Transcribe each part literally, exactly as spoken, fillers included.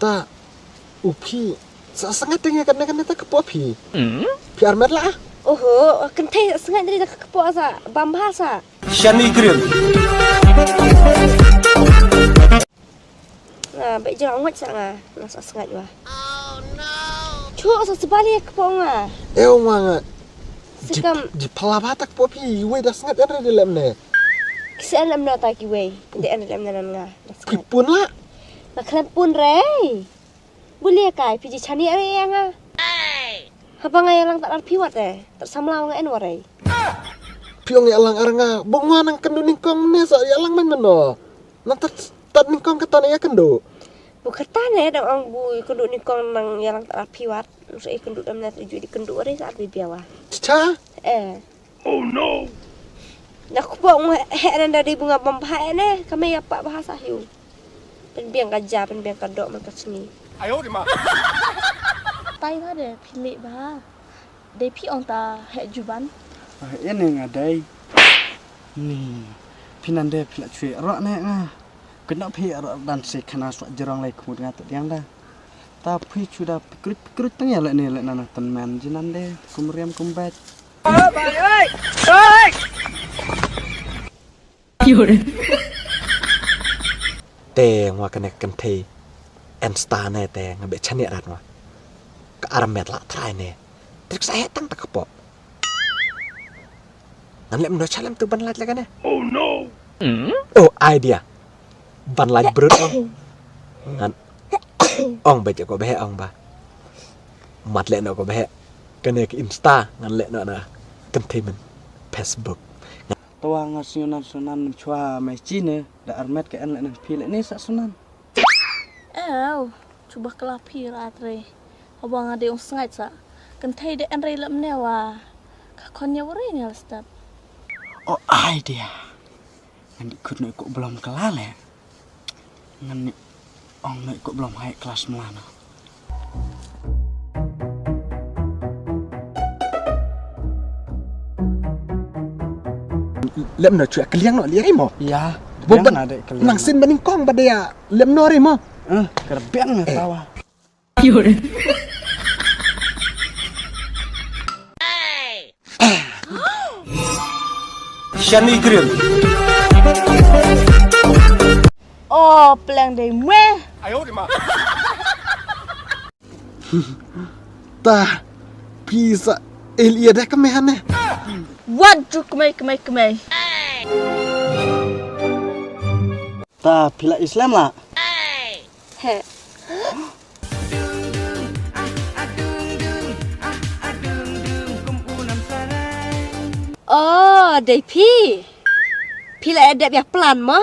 Ta, u phi, sa sngat te ngi kane kane ta kpoh phi. Phi armet la? Oho, kynthei sa sngat te ka kpoh sa, bam bha sa. Shani krim. Nga, ba jrong ngat sa nga, nga sa sngat wa. Chu sa sbali kpoh nga. Ew nga nga. Sikam. Ji phala ba ta kpoh phi, wei da sngat en re de lem ne. Kisa lem na ta ki wei, de en lem na nga. Phi pun la. Nga khlem pun re. Buli kai phi ji chani are ya nga. Haba nga ïalang tar phi wat eh. Tar samla nga en ware. Phi ong ïalang ar nga. Bong nga nang kynduh nyngkong ne sa ïalang man mano. Nang tat tat nyngkong kata ne ïa kynduh. Bu kata ne dang ong bu kynduh nyngkong nang ïalang tar phi wat. Sa ïa kynduh dam ne ju di kynduh ware sa ar bi biawa. Cha? Eh. Oh no. Na kpoh nga heh nanda dei bunga bam bha ne, kame ïa pa bha sa hiu. Pynbiang ka ja, pynbiang ka dok man ka sngi. Ayo di ma. Tai ba de phi leh ba. Dei phi ong ta heh juban. Ah, ïa ne nga dei. Ni. Phi nande phi la chui ro ne nga. Kena phi ro dan se khana sa jrong lai khmut nga ta diang da. Ta phi chu da pikrut pikrut tang ïa le ne le nana tan man jinan de. Kum riam kum bet. Te ngwa kane kynthei Insta ne te nga be chane rat ngwa. Ka armet la trai ne. Trik sa hetang ta kpoh. Ngan lem no chalem tu ban lait la kane. Oh no. Oh idea. Ban lait brut ong. Ngan ong ba je ko be ong ba. Mat le no ko be. Kane ka Insta ngan le no na kynthei men Facebook. Tawa nga sunan sunan chwa mai chine da armet ka en le nan phi le ni sa sunan. Ew, chuba kla phi rat re. Haba nga de ong sngai sa. Kynthei de en re lem ne wa. Ka kon ya wore ne step. Oh idea. Ngan di kut no ko blom kla le. Ngan ni ong no ko blom hai kelas melana. Lem no chuak keliang no liari mo. Ya. Boban ada keliang. Nang sin baning kong badaya lem no ri mo. Eh, kerbeng na tawa. Shani krim. Oh, pleng dei mwe. Ayo di ma. Ta pisa el ia deh kemeh ne. Wat ju kemeh kemeh kemeh. Ta pila Islam la. He. Oh, dei phi. Phi la edep ya plan ma?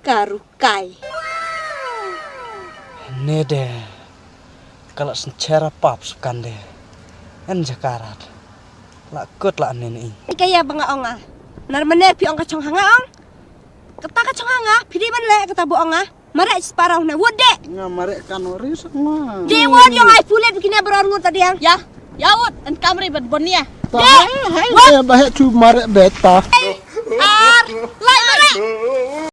Ka rukai. Ne de. Kala senchera pap sukan de. En jakarat. La kut la ne ni. Kaya banga onga. Nar mane phi ong ka chong hanga ong. Kata ka chong hanga, phi di ban le kata bu onga. Mare sparau na wode. Nga mare kanori sama. De wod yong ai pule bikine beror ngut tadi yang. Ya, ya wod en kamri ban bonia. Hai hai ba he chu mare beta. Ar, lai mare.